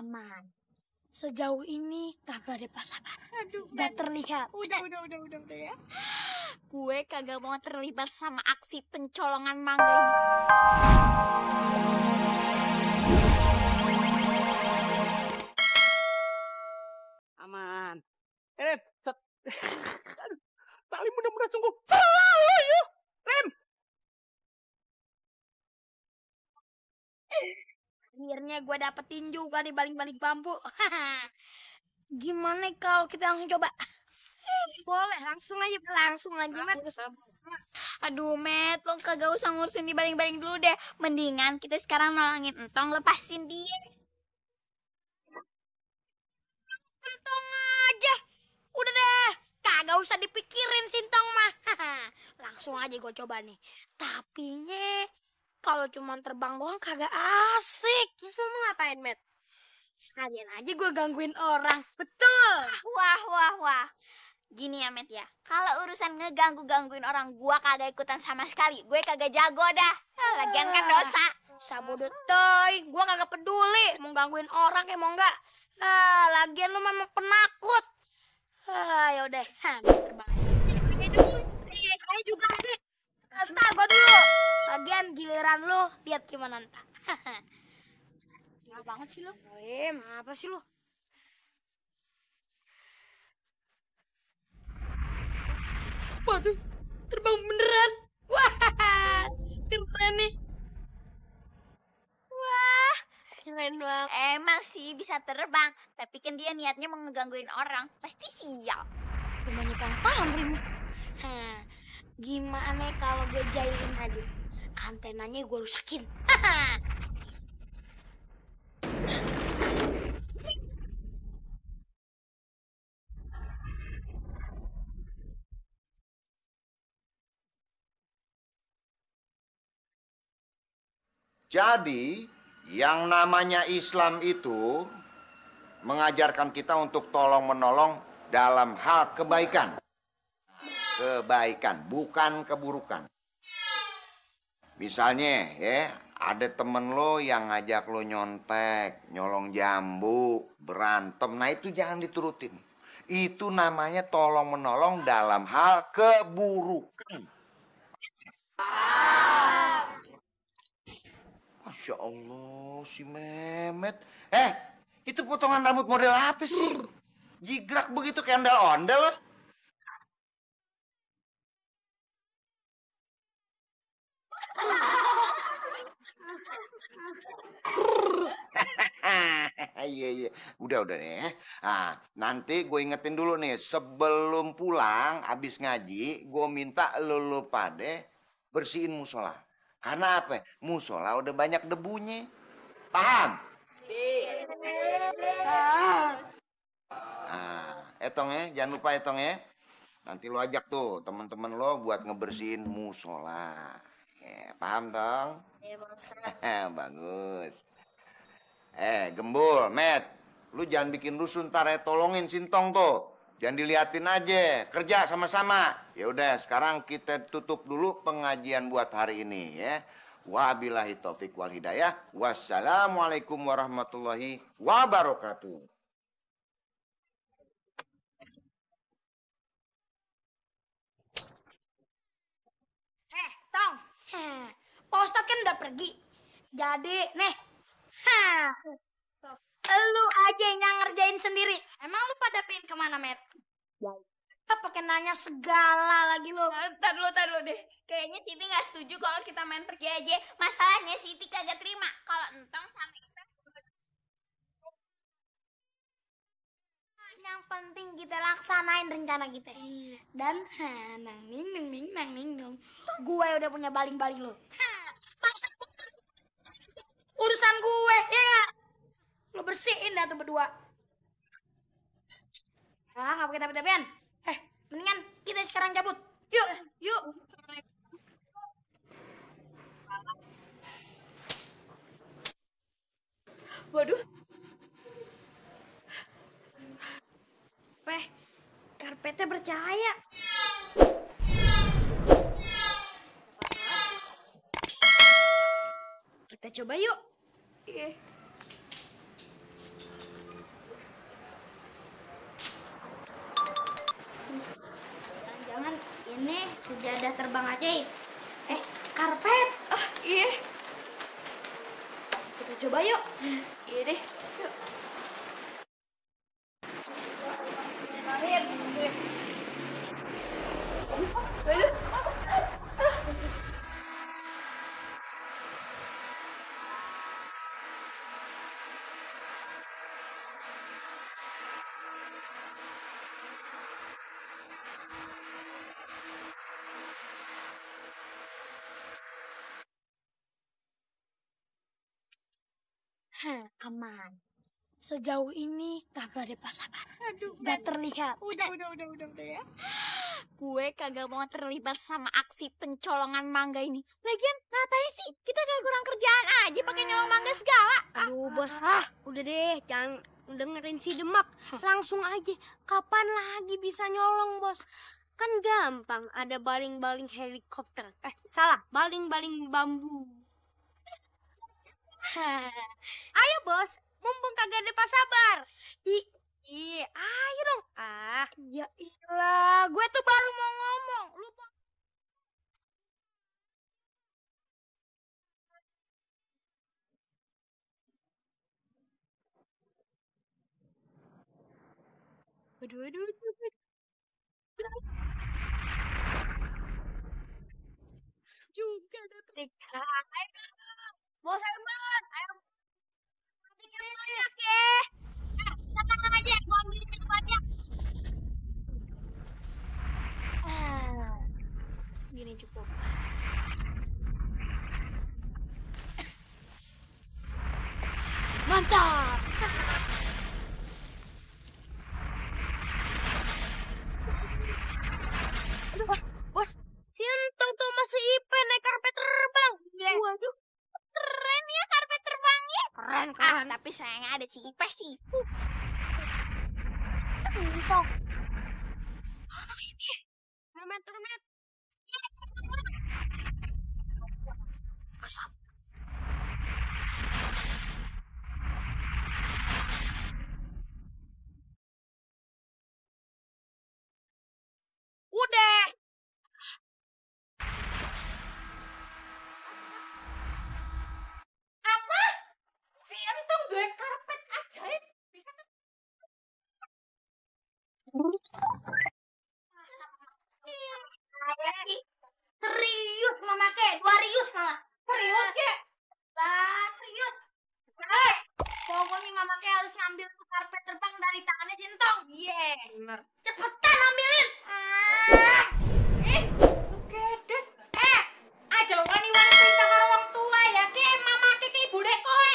aman. Sejauh ini kagak ada pasangan. Gak terlihat. Udah ya. Gue kagak mau terlibat sama aksi pencolongan mangga ini. Aman. Set. Aduh, tali mudah-mudahan sungguh selalu ya. Rem. Akhirnya gue dapetin juga nih baling-baling bambu. Gimana kalau kita langsung coba? Boleh, langsung aja, Met. Aduh, Met, lo kagak usah ngurusin di baling-baling dulu deh. Mendingan kita sekarang nolongin Entong, lepasin dia. Entong aja. Udah deh, kagak usah dipikirin Sintong mah. Langsung aja gue coba nih. Tapi kalau cuma terbang doang kagak asik. Terus lo mau ngapain, Met? Sekalian aja gue gangguin orang. Betul. Wah. Gini ya, Met ya. Kalau urusan ngeganggu-gangguin orang, gua kagak ikutan sama sekali. Gue kagak jago dah. Lagian kan dosa. Sabodo toy, gue kagak peduli mau gangguin orang kayak mau enggak. Lagian lu memang penakut. Yaudah, terbang aja. Saya juga sih. Ntar gua dulu. Lagian giliran lu, lihat gimana ntar. Nggak banget sih lu. Apa sih lu? Waduh, terbang beneran. Wah, keren nih. Wah, keren banget. Emang sih bisa terbang, tapi kan dia niatnya mau ngegangguin orang. Pasti sial. Rumahnya paham Rimu. Gimana kalau gue jahilin aja? Antenanya gue rusakin. Jadi, yang namanya Islam itu mengajarkan kita untuk tolong-menolong dalam hal kebaikan. Kebaikan, bukan keburukan. Misalnya, ya, ada temen lo yang ngajak lo nyontek, nyolong jambu, berantem. Nah, itu jangan diturutin. Itu namanya tolong-menolong dalam hal keburukan. Masya Allah, si Mehmet. Itu potongan rambut model apa sih? Jigrak begitu kayak ondel-ondel loh. Iya. Udah nih. Nanti gue ingetin dulu nih. Sebelum pulang, abis ngaji, gue minta lo pade bersihin musola. Karena apa? Musola udah banyak debunya. Paham? Etong ya, jangan lupa Etong ya. Nanti lo ajak tuh teman-teman lo buat ngebersihin musola. Ya, paham Tong? Iya, Pak Ustaz. Bagus. Gembul, Met. Lu jangan bikin rusuh ntar ya, tolongin Sintong tuh. Jangan diliatin aja, kerja sama-sama. Ya udah, sekarang kita tutup dulu pengajian buat hari ini ya. Wabillahi taufik wal hidayah. Wassalamualaikum warahmatullahi wabarakatuh. Tong. Pak Ustadz kan udah pergi. Jadi, lu aja yang ngerjain sendiri. Emang lu pada pengen kemana, Met? Pakai nanya segala lagi lu. Ntar dulu deh. Kayaknya Siti nggak setuju kalau kita main pergi aja. Masalahnya Siti kagak terima kalau Entong sampai kita. Yang penting kita laksanain rencana kita. Dan nang ning dong. Gue udah punya baling-baling lo. Urusan gue, ya gak? Lo bersihin dah tuh berdua. Nggak pakai tapi-tapian. Mendingan kita sekarang cabut. Yuk. Waduh. Karpetnya bercahaya. Kita coba yuk. Sejadah terbang ajaib. Karpet. Oh, iya. Kita coba yuk. Iya deh. Yuk. Aman. Sejauh ini kagak ada pasangan. Aduh, Gak terlihat. udah ya. Gue kagak mau terlibat sama aksi pencolongan mangga ini. Lagian ngapain sih? Kita kayak kurang kerjaan aja pakai nyolong mangga segala. Aduh bos, udah deh, jangan dengerin si Demak. Langsung aja, kapan lagi bisa nyolong bos? Kan gampang, ada baling-baling helikopter. Salah, baling-baling bambu. Ayo bos, mumpung kagak ada pasabar. Iya, ayo dong. Ya iyalah, gue tuh baru mau ngomong. Lupa. Aduh. Juga datang. Bos Herman, ayo. Bikin banyak ya. Tenang aja, gua ambilin yang banyak. Gini cukup. Mantap. Bos, Sintong tuh masih Ipe naik karpet terbang. Waduh, keren ya karpet terbangnya. Keren. Tapi sayangnya ada si Ipes sih. Sintong. Termet. Asap. Udah. Apa? Sintong duwe karpet ajaib. Bisa serius mama ke, 2 rius malah. Serius ke? Serius. Pokoknya mama ke harus ngambil tuh karpet terbang dari tangannya Jintong. Bener. Cepetan ambilin. Kedes. Aja wani-wani perintah karo wong tua ya ke, mama ke ibu dek kowe.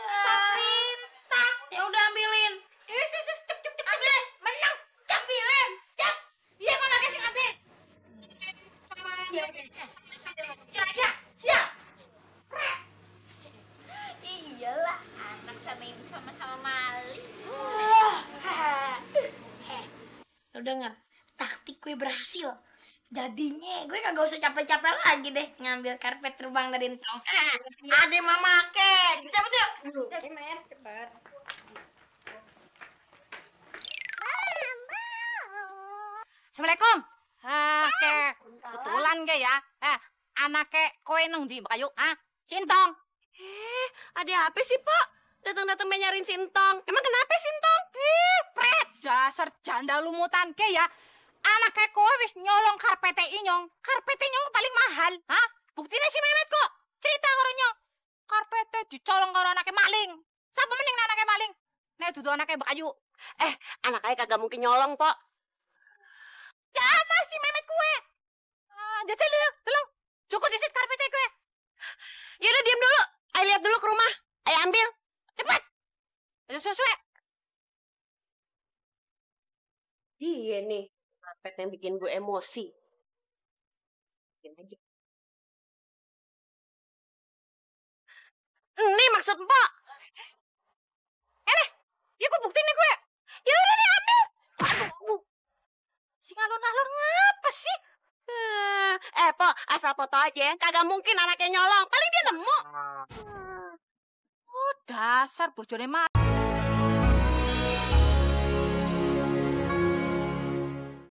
Perintah. Ya udah ambilin. Cep. Ambilin. Menang. Ambilin. Cep. Iya mama ke sing ambil. Ya. Iyalah, anak sama ibu sama-sama maling. Lo denger, taktik gue berhasil. Jadinya gue kagak usah capek-capek lagi deh ngambil karpet terbang dari Entong. Ada mama ke. Cepet yuk. Cepet. Assalamualaikum. Kebetulan ke ya. Anak ke kowe nang ndi Mbak Ayu? Sintong. Ada apa sih, Pak? Datang-datang nyariin Sintong. Emang kenapa Sintong? Pret, dasar janda lumutan ke ya. Anak ke kowe wis nyolong karpete inyong. Karpete inyong paling mahal, Buktine si Memet kok. Cerita karo nyong. Karpete dicolong karo anake maling. Sapa mending anake maling? Nek dudu anake Mbak Ayu. Anaknya kagak mungkin nyolong, Pak. Jana si Memet kue. Jajal delong. Cukup disit karpete kue. Yaudah diam dulu. Ayo lihat dulu ke rumah. Ayo ambil. Cepet. Ayo sesuai. Iya nih, karpet yang bikin gue emosi. Bikin aja. Ini maksud Mbak. Ya gue buktiin nih gue. Ya udah deh ambil. Aduh. Si ngalor-ngalor ngapa sih? Po, asal foto aja. Kagak mungkin anaknya nyolong. Paling dia nemu. Oh, dasar bojone